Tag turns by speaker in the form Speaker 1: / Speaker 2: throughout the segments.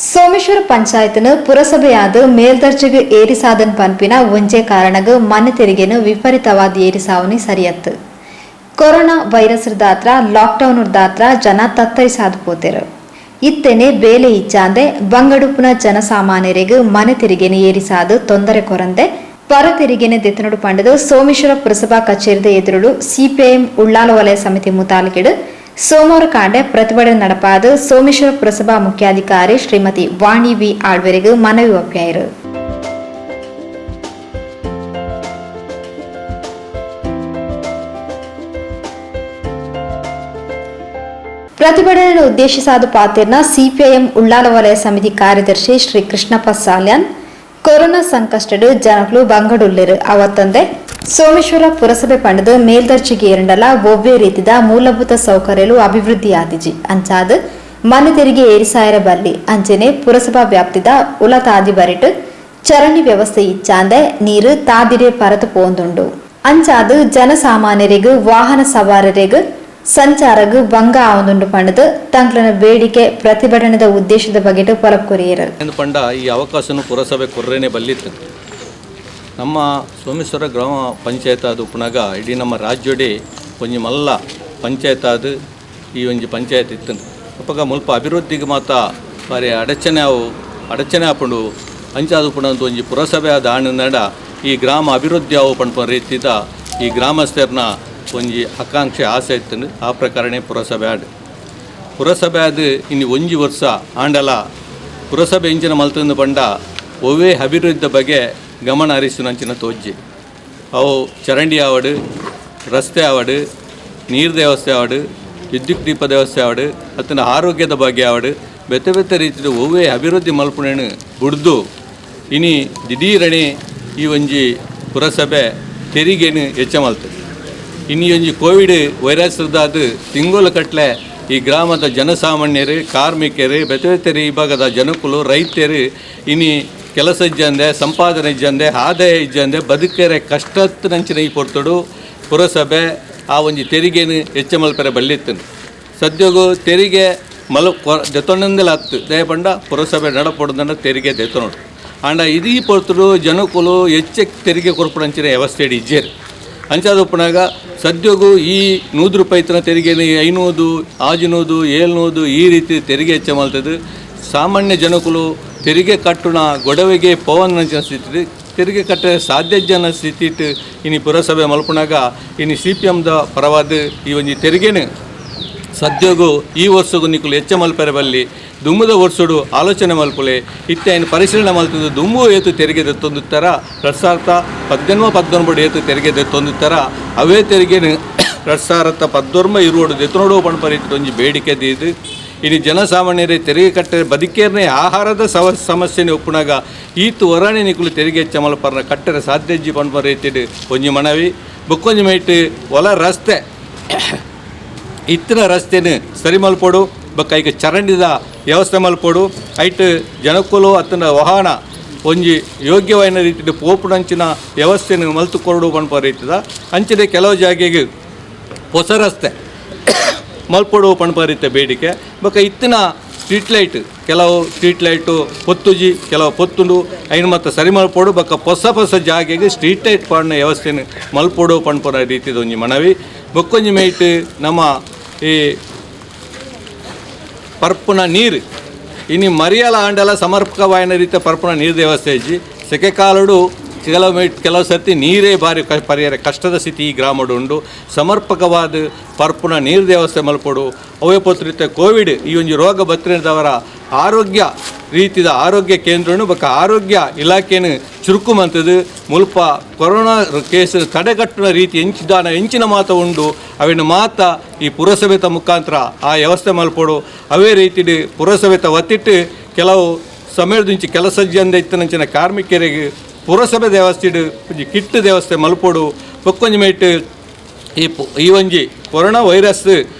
Speaker 1: Someshwara ಪಂಚಾಯತ್ನ ಪುರಸಭೆಯಾದ ಮೇಲ್ದರ್ಜೆಗೆ ಏರಿಸಾದನ್ ಪನ್ಪಿನ ಒಂಜೆ ಕಾರಣಗ್ ಮನೆ ತೆರಿಗೆನು ವಿಪರೀತವಾದ ಏರಿಸಾವನಿ ಸರಿಯತ್ತು. ಕೊರೋನಾ ವೈರಸ್ ದಾತ್ರ ಲಾಕ್ಡೌನ್ ದಾತ್ರ ಜನ ತತ್ತರಿಸಾದು ಪೋತೆರು. ಇತ್ತೆನೆ ಬೇಲೆ ಇಚ್ಚಾಂದೆ ಬಂಗಡುಪುನ ಜನಸಾಮಾನ್ಯರಿಗೆ ಮನೆ ತೆರಿಗೆನು ಏರಿಸಾದು ತೊಂದರೆ ಕೊರಂದೆ ಪರ ತೆರಿಗೆನೆ ದೆತ್ತನಡು ಪಂಡದು ಸೋಮೇಶ್ವರ ಪುರಸಭಾ ಕಚೇರಿದ ಎದುರುಡು ಸಿಪಿಐಎಂ ಉಳ್ಳಾಲ ವಲಯ ಸಮಿತಿ ಮುತಾಲಿಕೆಡು ಸೋಮವಾರ ಕಾಂಡೆ ಪ್ರತಿಭಟನೆ நடப்பாது ಸೋಮೇಶ್ವರ ಪುರಸಭಾ ಮುಖ್ಯಾಧಿಕಾರಿ ಶ್ರೀಮತಿ ವಾಣಿ ವಿ ಆಳ್ವೆರೆಗ್ ಮನವಿ ಒಪ್ಪಾಯರು. ಪ್ರತಿಭಟನೆಯನ್ನು ಉದ್ದೇಶಿಸಾದ ಪಾತಿರ್ನ ಸಿಪಿಐಎಂ ಉಳ್ಳಾಲ ವಲಯ ಸಮಿತಿ ಕಾರ್ಯದರ್ಶಿ ಶ್ರೀ ಕೃಷ್ಣಪ್ಪ ಸಾಲ್ಯಾನ್ ಕೊರೋನಾ ಸಂಕಷ್ಟಡು ಜನಕಲು ಬಂಗಡುಲ್ಲೆರು ಅವತ್ತಂದೆ ಸೋಮೇಶ್ವರ ಪುರಸಭೆ ಪಂಡದು ಮೇಲ್ದರ್ಜೆಗೆ ಏರಂಡಲ ಒವ್ವೇ ರೀತಿದ ಮೂಲಭೂತ ಸೌಕರ್ಯಲು ಅಭಿವೃದ್ಧಿ ಆದಿಜಿ ಅಂಚಾದ ಮನೆ ತೆರಿಗೆ ಏರಿಸಾಯರ ಬಲ್ಲಿ ಅಂಚನೆ ಪುರಸಭಾ ವ್ಯಾಪ್ತಿದ ಉಲತಾದಿ ಬರಿಟ್ ಚರಂಡಿ ವ್ಯವಸ್ಥೆ ಇಚ್ಚಾಂದೆ ನೀರು ತಾದಿರೆ ಪರತು ಪೋಂದುಂಡು. ಅಂಚಾದು ಜನಸಾಮಾನ್ಯರಿಗೂ ವಾಹನ ಸವಾರರಿಗೂ ಸಂಚಾರಗು ಭಂಗ ಆವೊಂದುಂಡು ಪಂಡದು ತಂಕ್ಲನ ಬೇಡಿಕೆ ಪ್ರತಿಭಟನೆದ ಉದ್ದೇಶದ ಬಗೆಟ್ ಪೊಲಬು ಕೊರಿಯೆರು.
Speaker 2: ಪಂಡ ಈ ಅವಕಾಶನು ಪುರಸಭೆ ಕೊರ್ರೇನೆ ಬಲ್ಲಿತ್ತು. ನಮ್ಮ ಸೋಮೇಶ್ವರ ಗ್ರಾಮ ಪಂಚಾಯತ್ ಆದ ಉಪ್ಪುನಾಗ ಇಡೀ ನಮ್ಮ ರಾಜ್ಯಡೇ ಒಂಜಿ ಮಲ್ಲ ಪಂಚಾಯತ್ ಆದ ಈ ಒಂಜಿ ಪಂಚಾಯತ್ ಇತ್ತು. ಅಪಗ ಮುಲ್ಪ ಅಭಿವೃದ್ಧಿಗೆ ಮಾತ ಬಾರಿ ಅಡಚಣೆ ಅವು ಅಡಚಣೆ ಆಪುಂಡು. ಅಂಚಾದ ಉಪ್ಪುನಂತ ಒಂಜಿ ಪುರಸಭೆ ಆದ ಆಣನಡ ಈ ಗ್ರಾಮ ಅಭಿವೃದ್ಧಿ ಅವು ಪನ್ಪುನ ರೀತಿದ ಈ ಗ್ರಾಮಸ್ಥರ್ನ ಒಂಜಿ ಆಕಾಂಕ್ಷೆ ಆಸೆ ಇತ್ತು. ಆ ಪ್ರಕಾರನೇ ಪುರಸಭೆ ಆಡ್ ಪುರಸಭೆ ಆದ ಇನ್ನು ಒಂಜಿ ವರ್ಷ ಆಂಡಲ ಪುರಸಭೆ ಇಂಚಿನ ಮಲ್ತಂದು ಪಂಡ ಒವ್ವೇ ಅಭಿವೃದ್ಧಿ ಬಗ್ಗೆ ಗಮನ ಹರಿಸುನಂಚಿನ ತೋಜ್ಜಿ. ಅವು ಚರಂಡಿ ಆವಡು, ರಸ್ತೆ ಆವಡು, ನೀರು ವ್ಯವಸ್ಥೆ ಆವಡು, ವಿದ್ಯುತ್ ದೀಪದ ವ್ಯವಸ್ಥೆ ಆವಡು, ಅತ್ತನ ಆರೋಗ್ಯದ ಬಗ್ಗೆ ಆವಡು, ಬೆತ್ತೆ ಬೆತ್ತೆ ರೀತಿಯ ಒವ್ವೇ ಅಭಿವೃದ್ಧಿ ಮಲ್ಪುಣೆನು ಬುಡ್ದು ಇನಿ ದಿಢೀರಣೆ ಈ ಒಂಜಿ ಪುರಸಭೆ ತೆರಿಗೆನು ಹೆಚ್ಚ ಮಲ್ತದೆ. ಇನಿ ಒಂಜಿ ಕೋವಿಡ್ ವೈರಸ್ದಾದ ತಿಂಗಳು ಕಟ್ಲೆ ಈ ಗ್ರಾಮದ ಜನಸಾಮಾನ್ಯರು, ಕಾರ್ಮಿಕರು, ಬೆತೆ ಬೆತೆ ವಿಭಾಗದ ಜನಕುಲು, ರೈತರು ಇನಿ ಕೆಲಸ ಇಜ್ಜಂದೆ, ಸಂಪಾದನೆ ಇಜ್ಜಂದೆ, ಆದಾಯ ಇಜ್ಜಂದೆ ಬದುಕರೆ ಕಷ್ಟತ್ ನಂಚಿನ ಈ ಪೊರ್ತುಡು ಪುರಸಭೆ ಆ ಒಂಜಿ ತೆರಿಗೆನು ಹೆಚ್ಚ ಮಲ್ಪೆರೆ ಬಲ್ಲಿತ್ತು. ಸದ್ಯಗು ತೆರಿಗೆ ಮಲ ದೆತ್ತೊಂಡಂದೆಲ ಅತ್ತು ದಯಪಂಡ ಪುರಸಭೆ ನಡಪೊಡ್ದಂಡ ತೆರಿಗೆ ದೆತ್ತೊನೋಡು. ಆಂಡ ಇದೀ ಪೊರ್ತುಡು ಜನಕುಲು ಹೆಚ್ಚ ತೆರಿಗೆ ಕೊರ್ಪುನಂಚಿನ ವ್ಯವಸ್ಥೆ ಇಜ್ಜೆರ್. ಅಂಚಾದ ಉಪ್ಪುನಾಗ ಸದ್ಯಗು ಈ 100 ರೂಪಾಯಿ ತೆರಿಗೆ 500, 600, 700 ಈ ರೀತಿ ತೆರಿಗೆ ಹೆಚ್ಚ ಮಲ್ತದೆ. ಸಾಮಾನ್ಯ ಜನಕುಲು ತೆರಿಗೆ ಕಟ್ಟುನ ಗೊಡವೆಗೆ ಪೋವನ್ನಂಚಿನ ಸ್ಥಿತಿ, ತೆರಿಗೆ ಕಟ್ಟ ಸಾಧ್ಯ ಜನ ಸ್ಥಿತಿ ಇಟ್ಟು ಇನಿ ಪುರಸಭೆ ಮಲ್ಪುನಾಗ ಇನಿ ಸಿ ಪಿ ಎಮ್ದ ಪರವಾದ ಈ ಒಂಜಿ ತೆರಿಗೆನು ಸದ್ಯಗು ಈ ವರ್ಷಗು ನಿಕುಲು ಹೆಚ್ಚ ಮಲ್ಪೆರೆ ಬಲ್ಲಿ, ದುಮ್ಮದ ವರ್ಷಡು ಆಲೋಚನೆ ಮಲ್ಪುಲೆ. ಇತ್ತೆ ಐನ್ ಪರಿಶೀಲನೆ ಮಲ್ತದ್ದು ದುಮ್ಮು ಏತು ತೆರಿಗೆ ದೆತ್ತೊಂದುತ್ತರ 2018 19 ಏತು ತೆರಿಗೆ ದೆತ್ತೊಂದುತ್ತರ ಅವೇ ತೆರಿಗೆನು 2019 20 ದೆತ್ತೊನೋಡು ಪನ್ಪ ರೀತಿ ಒಂಜಿ ಬೇಡಿಕೆ ದೀದು ಇನಿ ಜನಸಾಮಾನ್ಯರೇ ತೆರಿಗೆ ಕಟ್ಟರೆ ಬದುಕೇರ್ನೆ ಆಹಾರದ ಸಮಸ್ಯೆನೆ ಉಪ್ಪುನಾಗ ಈತು ಹೊರಾಣೆ ನಿಕುಲು ತೆರಿಗೆ ಹೆಚ್ಚ ಮಲ್ಪರ್ನ ಕಟ್ಟರೆ ಸಾಧ್ಯಜ್ಜಿ ಪನ್ಪ ರೀತಿಡ್ ಒಂಜಿ ಮನವಿ. ಬೊಕ್ಕೊಂಜಿ ಮೈಟ್ ಒಲ ರಸ್ತೆ ಇತ್ತಿನ ರಸ್ತೆನು ಸರಿ ಮಲ್ಪೊಡು, ಬೊಕ್ಕ ಐಕ್ ಚರಂಡಿದ ವ್ಯವಸ್ಥೆ ಮಲ್ಪೊಡು. ಐಟ್ ಜನಕುಲು ಅತ್ತನ ವಾಹನ ಒಂಜಿ ಯೋಗ್ಯವಾಯಿನ ರೀತಿಡ್ ಪೋಪುನಂಚಿನ ವ್ಯವಸ್ಥೆನು ಮಲ್ತು ಕೊರಡು ಪನ್ಪ ರೀತಿದ ಅಂಚನೆ ಕೆಲವು ಜಾಗೆಗೆ ಹೊಸ ರಸ್ತೆ ಮಲ್ಪೊಡು ಪನ್ಪ ರೀತಿಯ ಬೇಡಿಕೆ. ಬೊಕ್ಕ ಇತ್ತಿನ ಸ್ಟ್ರೀಟ್ ಲೈಟ್ ಕೆಲವು ಸ್ಟ್ರೀಟ್ ಲೈಟು ಪೊತ್ತುಜಿ, ಕೆಲವು ಪೊತ್ತುಂಡು, ಐನ್ ಮತ್ತು ಸರಿ ಮಲ್ಪೊಡು. ಬೊಕ್ಕ ಹೊಸ ಹೊಸ ಜಾಗೆಗೆ ಸ್ಟ್ರೀಟ್ ಲೈಟ್ ಪಾಡಿನ ವ್ಯವಸ್ಥೆನು ಮಲ್ಪೊಡು ಪನ್ಪುನ ರೀತಿದ ಒಂಜಿ ಮನವಿ. ಬೊಕ್ಕೊಂಜಿ ಮೈಟ್ ನಮ್ಮ ಈ ಪರ್ಪುನ ನೀರು ಇನಿ ಮರಿಯಲ ಆಂಡಲ ಸಮರ್ಪಕವಾಯಿನ ರೀತಿಯ ಪರ್ಪುನ ನೀರು ವ್ಯವಸ್ಥೆ ಇಜ್ಜಿ. ಸೆಕೆಕಾಲಡು ಕೆಲವು ಕೆಲವು ಸರ್ತಿ ನೀರೇ ಭಾರಿ ಪರಿಹಾರ ಕಷ್ಟದ ಸ್ಥಿತಿ ಈ ಗ್ರಾಮಡು ಉಂಡು. ಸಮರ್ಪಕವಾದ ಪರ್ಪುನ ನೀರು ವ್ಯವಸ್ಥೆ ಮಲ್ಪೊಡು. ಅವೇ ಪೊತ್ತು ಕೋವಿಡ್ ಈ ಒಂಜಿ ರೋಗ ಬತ್ತಿನದವರ ಆರೋಗ್ಯ ರೀತಿದ ಆರೋಗ್ಯ ಕೇಂದ್ರನು ಬೊಕ್ಕ ಆರೋಗ್ಯ ಇಲಾಖೆನು ಚುರುಕು ಮಂತದು ಮುಲ್ಪ ಕೊರೋನಾ ಕೇಸ್ ತಡೆಗಟ್ಟುವ ರೀತಿ ಎಂಚಿದಾನ ಎಂಚಿನ ಮಾತ ಉಂಡು ಅವಿನ ಮಾತ ಈ ಪುರಸಭೆತ ಮುಖಾಂತರ ಆ ವ್ಯವಸ್ಥೆ ಮಲ್ಪೊಡು. ಅವೇ ರೀತಿಡ್ ಪುರಸಭೆತ ಒತ್ತಿಟ್ಟು ಕೆಲವು ಸಮಯದಿಂಚಿ ಕೆಲಸ ಇತ್ತನಂಚಿನ ಕಾರ್ಮಿಕರಿಗೆ ಪುರಸಭೆ ದೇವಸ್ಥೆಡ್ ಒಂಜಿ ಕಿಟ್ಟು ದೇವಸ್ಥೆ ಮಲ್ಪೊಡು. ಬೊಕ್ಕೊಂಜಿ ಮೇಟ್ ಈ ಈ ಒಂಜಿ ಕೊರೋನಾ ವೈರಸ್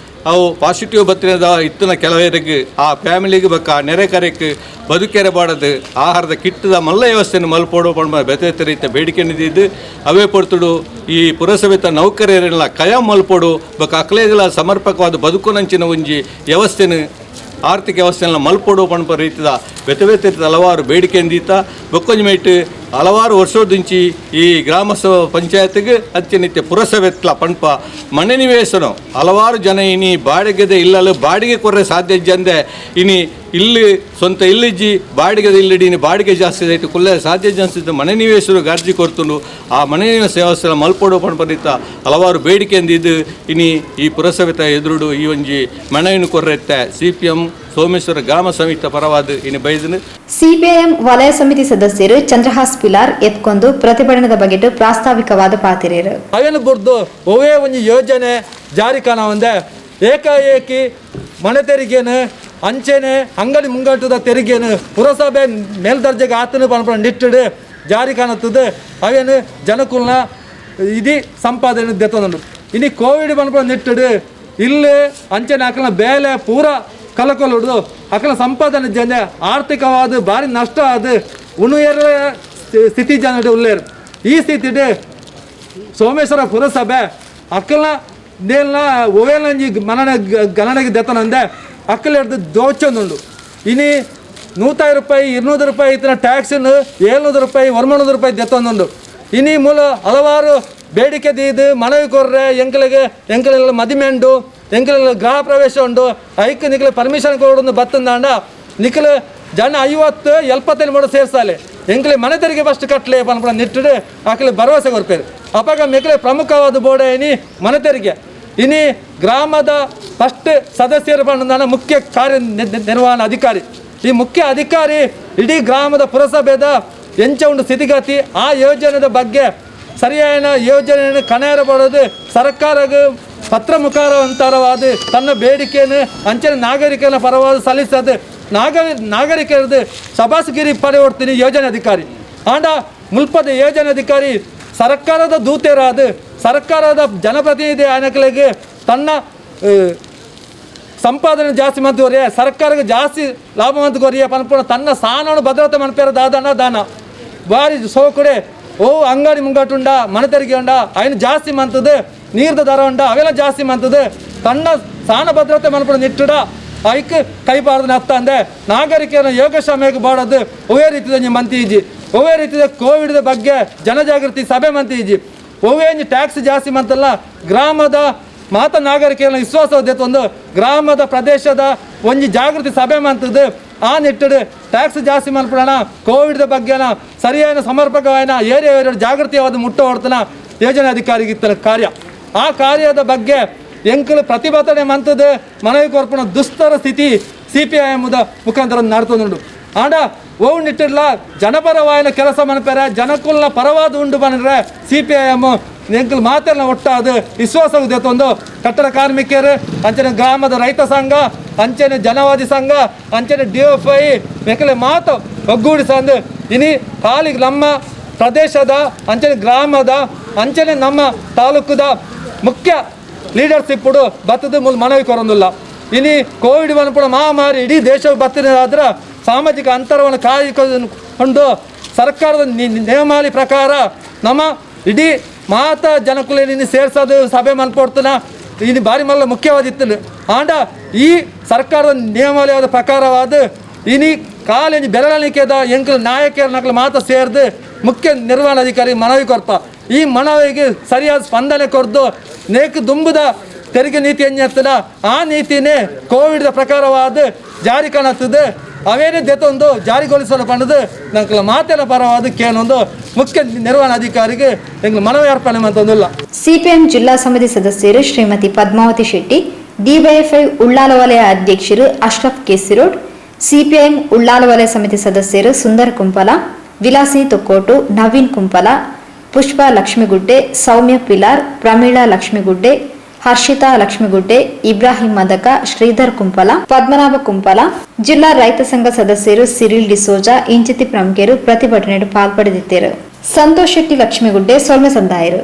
Speaker 2: ಅವು ಪಾಸಿಟಿವ್ ಬತ್ತಿನದ ಇತ್ತಿನ ಕೆಲವರಿಗೆ ಆ ಫ್ಯಾಮಿಲಿಗೆ ಬೊಕ್ಕ ನೆರೆ ಕರೆಕ್ ಬದುಕೆರೆ ಬಾಡದು ಆಹಾರದ ಕಿಟ್ಟದ ಮಲ್ಲ ವ್ಯವಸ್ಥೆಯನ್ನು ಮಲ್ಪೊಡು ಪಂಡ ಬೆತೆ ಬೆತೆ ರೀತಿಯ ಬೇಡಿಕೆ ನಿಂದಿದ್ದು. ಅವೇ ಪೊರ್ತುಡು ಈ ಪುರಸಭೆತ ನೌಕರರೆಲ್ಲ ಕಯಂ ಮಲ್ಪೊಡು. ಬೊಕ್ಕ ಅಕ್ಲೇಗಳ ಸಮರ್ಪಕವಾದ ಬದುಕುನಂಚಿನ ಒಂಜಿ ವ್ಯವಸ್ಥೆನು ಆರ್ಥಿಕ ವ್ಯವಸ್ಥೆಯನ್ನು ಮಲ್ಪೊಡು ಪನ್ಪ ರೀತಿದ ಬೇತೆ ಬೇತೆ ರೀತಿದ ಹಲವಾರು ಬೇಡಿಕೆ ದೀತ ಬೊಕ್ಕೊಂಜಿ ಮೈಟ್ ಹಲವಾರು ವರ್ಷೋದಿಂಚಿ ಈ ಗ್ರಾಮ ಪಂಚಾಯತ್ಗೆ ಅತ್ಯನಿತ್ಯ ಪುರಸಭೆತ್ಲ ಪನ್ಪ ಮನೆ ನಿವೇಶನ ಹಲವಾರು ಜನ ಇನಿ ಬಾಡಿಗೆದ ಇಲ್ಲಲು ಬಾಡಿಗೆ ಕೊರ್ರೆ ಸಾಧ್ಯ ಜಂದೆ ಇನಿ ಇಲ್ಲಿ ಸ್ವಂತ ಇಲ್ಲಿಜ್ಜಿ ಬಾಡಿಗೆದ ಇಲ್ಲಿಡಿ ಇನಿ ಬಾಡಿಗೆ ಜಾಸ್ತಿ ಆಯ್ತು ಕುಲ್ಲೆ ಸಾಧ್ಯ ಜನ್ಸಿದ್ದು ಮನೆ ನಿವೇಶನ ಅರ್ಜಿ ಕೊರ್ತುಂಡು ಆ ಮನೆ ನಿವೇಶ ವ್ಯವಸ್ಥೆ ಮಲ್ಪೊಡು ಪನ್ಪ ರೀತ ಹಲವಾರು ಬೇಡಿಕೆ ಇದು ಇನಿ ಈ ಪುರಸಭೆತ ಎದುರುಡು ಈ ಒಂಜಿ ಮನವಿನ ಕೊರ್ರೆತ್ತೆ ಸಿಪಿಎಂ ಸೋಮೇಶ್ವರ ಗ್ರಾಮ ಸಮಿತಿ ಪರವಾದ ಇನಿ ಬೈದನು.
Speaker 1: ಸಿಪಿಐಎಂ ವಲಯ ಸಮಿತಿ ಸದಸ್ಯರು ಚಂದ್ರಹಾಸ್ ಪಿಲಾರ್ ಎತ್ಕೊಂಡು ಪ್ರತಿಭಟನೆದ ಬಗೆಟ್ ಪ್ರಾಸ್ತಾವಿಕವಾದ ಪಾತಿರೇರು.
Speaker 3: ಅವೇನು ಬುರ್ದು ಒವೇ ಒಂಜಿ ಯೋಜನೆ ಜಾರಿ ಕಾಣವಂದೆ ಏಕಾಏಕಿ ಮನೆ ತೆರಿಗೆನು ಅಂಚೆನೆ ಅಂಗಡಿ ಮುಂಗಟ್ಟದ ತೆರಿಗೆನು ಪುರಸಭೆ ಮೇಲ್ದರ್ಜೆಗೆ ಆತನು ಪನ್ಪುನ ನಿಟ್ಟುಡು ಜಾರಿ ಕಾಣುತ್ತದೆ. ಅವೇನು ಜನಕುಲ್ನ ಇಡೀ ಸಂಪಾದನೆ ದೆತ್ತೊಂದುಂಡು. ಇನಿ ಕೋವಿಡ್ ಪನ್ಪುನ ನಿಟ್ಟುಡು ಇಲ್ಲಿ ಅಂಚೆನೆ ಅಕಲ್ನ ಬೇಲೆ ಪೂರ ಕಲಕೊಲುಡು ಅಕಲ ಸಂಪಾದನೆ ಜನ ಆರ್ಥಿಕವಾದ ಭಾರಿ ನಷ್ಟ ಆದ ಉಣುಯರ ಸ್ಥಿತಿ ಜನರು ಉಲ್ಲೇರು. ಈ ಸ್ಥಿತಿಡು ಸೋಮೇಶ್ವರ ಪುರಸಭೆ ಅಕ್ಕಲ್ನ ನೇಲ್ನ ಒವೇಲಂಜಿ ಮನನ ಗಣನೆಗೆ ದೆತ್ತನಂದೆ ಅಕ್ಕಲ ಹಿಡ್ದು ದೋಚೊಂದುಂಡು. ಇನಿ 100 ರೂಪಾಯಿ 200 ರೂಪಾಯಿ ಇತ್ತಿನ ಟ್ಯಾಕ್ಸನ್ನು 700 ರೂಪಾಯಿ 900 ರೂಪಾಯಿ ದೆತ್ತೊಂದುಂಡು. ಇನಿ ಮೂಲ ಹಲವಾರು ಬೇಡಿಕೆ ದೀದು ಮನವಿ ಕೊರ್ರೆ ಎಂಕಲಿಗೆ ಎಂಕಲೆಲ್ಲ ಮದಿಮೆ ಉಂಡು, ಎಂಕಲೆಲ್ಲ ಗೃಹ ಪ್ರವೇಶ ಉಂಡು, ಐಕ್ ನಿಕ್ಲೆ ಪರ್ಮಿಷನ್ ಕೊಡೊಂದು ಬತ್ತಂದಾಂಡ ನಿಕ್ಲೆ ಜನ 50 75 ಮೂಡ ಸೇರ್ಸಾಲೆ ಎಂಕಲೆ ಮನೆ ತೆರಿಗೆ ಫಸ್ಟ್ ಕಟ್ಲೆ ಪನ್ಪುನ ನಿಟ್ಟುಡು ಅಕಲೆ ಭರವಸೆ ಕೊರ್ಪೇರು. ಅಪಗ ಮೆಕ್ಲೆ ಪ್ರಮುಖವಾದ ಬೋರ್ಡ್ ಇನಿ ಮನೆ ತೆರಿಗೆ. ಇನಿ ಗ್ರಾಮದ ಫಸ್ಟ್ ಸದಸ್ಯರು ಪಂಡ ಮುಖ್ಯ ಕಾರ್ಯ ನಿರ್ವಹಣಾ ಅಧಿಕಾರಿ. ಈ ಮುಖ್ಯ ಅಧಿಕಾರಿ ಇಡೀ ಗ್ರಾಮದ ಪುರಸಭೆದ ಎಂಚ ಉಂಡು ಸ್ಥಿತಿಗತಿ ಆ ಯೋಜನೆದ ಬಗ್ಗೆ ಸರಿಯಾದ ಯೋಜನೆಯನ್ನು ಕಣೇರ ಪಡೋದು ಸರ್ಕಾರಕ್ಕೆ ಪತ್ರ ಮುಖಾಂತರವಾದ ತನ್ನ ಬೇಡಿಕೆಯನ್ನು ಅಂಚನೆ ನಾಗರಿಕನ ಪರವಾದ ಸಲ್ಲಿಸೋದು ನಾಗರಿಕರದ್ದು ಶಬಾಸ್ಗಿರಿ ಪಡೆಯೋಡ್ತೀನಿ ಯೋಜನೆ ಅಧಿಕಾರಿ. ಆಂಡ ಮುಲ್ಪದ ಯೋಜನೆ ಅಧಿಕಾರಿ ಸರ್ಕಾರದ ದೂತರಾದ ಸರ್ಕಾರದ ಜನಪ್ರತಿನಿಧಿ ಆನಕಲಿಗೆ ತನ್ನ ಸಂಪಾದನೆ ಜಾಸ್ತಿ ಮಂತ್ಕೊರಿಯ ಸರ್ಕಾರಕ್ಕೆ ಜಾಸ್ತಿ ಲಾಭ ಮಂತ್ಕೊರಿಯ ಪನ್ಪುಣ ತನ್ನ ಸ್ಥಾನವನ್ನು ಭದ್ರತೆ ಮನ್ಪೇರ ದಾದನ ದಾನ ಭಾರಿ ಸೋಕುಡೆ ಓ ಅಂಗಡಿ ಮುಂಗಟ್ಟುಂಡ ಮನೆ ತೆರಿಗೆ ಉಂಡ ಅಯ್ನ ಜಾಸ್ತಿ ಮಂತದೆ ನೀರ್ದ ದರ ಉಂಡ ಅವೆಲ್ಲ ಜಾಸ್ತಿ ಮಂತದೆ ತನ್ನ ಸ್ಥಾನ ಭದ್ರತೆ ಮನ್ಪುಣ ನಿಟ್ಟುಡ ಐಕ್ ಕೈಬಾರ್ದು ನತ್ತಂದೆ ನಾಗರಿಕರ ಯೋಗಕ್ಷೇಮಕ್ಕೆ ಬಾಡೋದು ಒವೇ ರೀತಿಯ ಮಂತಿ ಇಜ್ಜಿ, ಒವೇ ರೀತಿಯ ಕೋವಿಡ್ ಬಗ್ಗೆ ಜನಜಾಗೃತಿ ಸಭೆ ಮಂತಿ ಇಜ್ಜಿ, ಒವೇ ಟ್ಯಾಕ್ಸ್ ಜಾಸ್ತಿ ಮಂತಲ್ಲ ಗ್ರಾಮದ ಮಾತ ನಾಗರಿಕರ ವಿಶ್ವಾಸ ಒಂದು ಗ್ರಾಮದ ಪ್ರದೇಶದ ಒಂಜಿ ಜಾಗೃತಿ ಸಭೆ ಮಂತದ್ದು ಆ ನಿಟ್ಟುಡು ಟ್ಯಾಕ್ಸ್ ಜಾಸ್ತಿ ಮನ್ಪುಣ ಕೋವಿಡ್ ಬಗ್ಗೆನ ಸರಿಯಾದ ಸಮರ್ಪಕವಾದ ಏರಿಯಾ ಏರಿಯಾ ಜಾಗೃತಿಯಾದ ಮುಟ್ಟ ಹೊಡ್ತನ ಯೋಜನೆ ಅಧಿಕಾರಿಗೆ ಇತ್ತನ ಕಾರ್ಯ. ಆ ಕಾರ್ಯದ ಬಗ್ಗೆ ಎಂಕಲು ಪ್ರತಿಭಟನೆ ಮಂತದ್ದು ಮನವಿ ಕೊರ್ಪುಣ ದುಸ್ತರ ಸ್ಥಿತಿ ಸಿಪಿಐಎಂ ಮುಖಾಂತರ ನಡ್ತೊಂದುಂಡು. ಆಂಡ ಓವು ನಿಟ್ಟಿಡ್ಲ ಜನಪರವಾಯಿನ ಕೆಲಸ ಮನ್ಪೆರೆ ಜನಕುಲ್ನ ಪರವಾದ ಉಂಡು ಬಂದ್ರೆ ಸಿಪಿಐಎಂ ಎಂಕಲ್ ಮಾತೆಲ್ಲ ಒಟ್ಟಾದ ವಿಶ್ವಾಸ ಒಂದು ಕಟ್ಟಡ ಕಾರ್ಮಿಕರು ಅಂಚನೆ ಗ್ರಾಮದ ರೈತ ಸಂಘ ಅಂಚನೆ ಜನವಾದಿ ಸಂಘ ಅಂಚನೆ ಡಿಎಫ್ಐ ಮೆಕಲೆ ಮಾತು ಒಗ್ಗೂಡಿಸಂದು ಇನಿ ಕಾಲಿಗೆ ನಮ್ಮ ಪ್ರದೇಶದ ಅಂಚನೆ ಗ್ರಾಮದ ಅಂಚನೆ ನಮ್ಮ ತಾಲೂಕುದ ಮುಖ್ಯ ಲೀಡರ್ಶಿಪ್ಪುಡು ಬತ್ತದ ಮೂಲ ಮನವಿ ಕೊರೊಂದಿಲ್ಲ. ಇನಿ ಕೋವಿಡ್ ಪನ್ಪುನ ಮಹಾಮಾರಿ ಇಡೀ ದೇಶಕ್ಕೆ ಬತ್ತಿನಾದ್ರೆ ಸಾಮಾಜಿಕ ಅಂತರವನ್ನು ಕಾಯ್ಕೊಂಡು ಸರ್ಕಾರದ ನಿಯಮಾವಳಿ ಪ್ರಕಾರ ನಮ್ಮ ಇಡೀ ಮಾತಾ ಜನಕುಲೇನಿ ಸೇರ್ಸೋದು ಸಭೆ ಮನ್ಪೊಡ್ತನ ಇನ್ನು ಭಾರಿ ಮಲ್ಲ ಮುಖ್ಯವಾದಿತ್ತು. ಆಂಡ ಈ ಸರ್ಕಾರದ ನಿಯಮಾವಳಿಯಾದ ಪ್ರಕಾರವಾದ ಇನಿ ಕಾಲೇಜ್ ಬೆರಳಿಕೆದ ಎಂಕಲ್ ನಾಯಕರ ನಕಲು ಮಾತ ಸೇರ್ದು ಮುಖ್ಯ ನಿರ್ವಹಣಾಧಿಕಾರಿ ಮನವಿ ಕೊರ್ಪ. ಈ ಮನವಿಗೆ ಸರಿಯಾದ ಸ್ಪಂದನೆ ಕೊರ್ದು ನೇಕು ದುಂಬುದ ತೆರಿಗೆ ನೀತಿ ಎಂಜತ್ತದ ಆ ನೀತಿನೇ ಕೋವಿಡ್ ಪ್ರಕಾರವಾದ ಜಾರಿ ಕಾಣುತ್ತದೆ ಅವೇನೇ ದೆತ್ತೊಂದು ಜಾರಿಗೊಳಿಸಲು ಪಂಡದು ನಂಕಲ ಮಾತಿನ ಪರವಾದ ಕೇನೊಂದು ಮುಖ್ಯ ನಿರ್ವಹಣಾಧಿಕಾರಿಗೆ ಎಂಗ್ಲ ಮನವಿ ಅರ್ಪಣೆ ಅಂತಂದಿಲ್ಲ.
Speaker 1: ಸಿಪಿಎಂ ಜಿಲ್ಲಾ ಸಮಿತಿ ಸದಸ್ಯರು ಶ್ರೀಮತಿ ಪದ್ಮಾವತಿ ಶೆಟ್ಟಿ, ಡಿವೈಎಫ್ಐ ಉಳ್ಳಾಲ ವಲಯ ಅಧ್ಯಕ್ಷರು ಅಶ್ರಫ್ ಕೆಸಿರೋಡ್, ಸಿಪಿಐಎಂ ಉಳ್ಳಾಲ ವಲಯ ಸಮಿತಿ ಸದಸ್ಯರು ಸುಂದರ್ ಕುಂಪಲ, ವಿಲಾಸಿನಿ ತೊಕ್ಕೋಟು, ನವೀನ್ ಕುಂಪಲ, ಪುಷ್ಪ ಲಕ್ಷ್ಮಿಗುಡ್ಡೆ, ಸೌಮ್ಯ ಪಿಲಾರ್, ಪ್ರಮೀಳಾ ಲಕ್ಷ್ಮಿಗುಡ್ಡೆ, ಹರ್ಷಿತಾ ಲಕ್ಷ್ಮಿಗುಡ್ಡೆ, ಇಬ್ರಾಹಿಂ ಮದಕ, ಶ್ರೀಧರ್ ಕುಂಪಲ, ಪದ್ಮನಾಭ ಕುಂಪಲ, ಜಿಲ್ಲಾ ರೈತ ಸಂಘ ಸದಸ್ಯರು ಸಿರಿಲ್ ಡಿಸೋಜಾ ಇಂಚಿತಿ ಪ್ರಮುಖರು ಪ್ರತಿಭಟನೆ ಪಾಲ್ಪಡೆದಿದ್ದರು. ಸಂತೋಷ್ ಶೆಟ್ಟಿ ಲಕ್ಷ್ಮಿಗುಡ್ಡೆ ಸೊಲ್ಮೆ ಸಂದಾಯರು.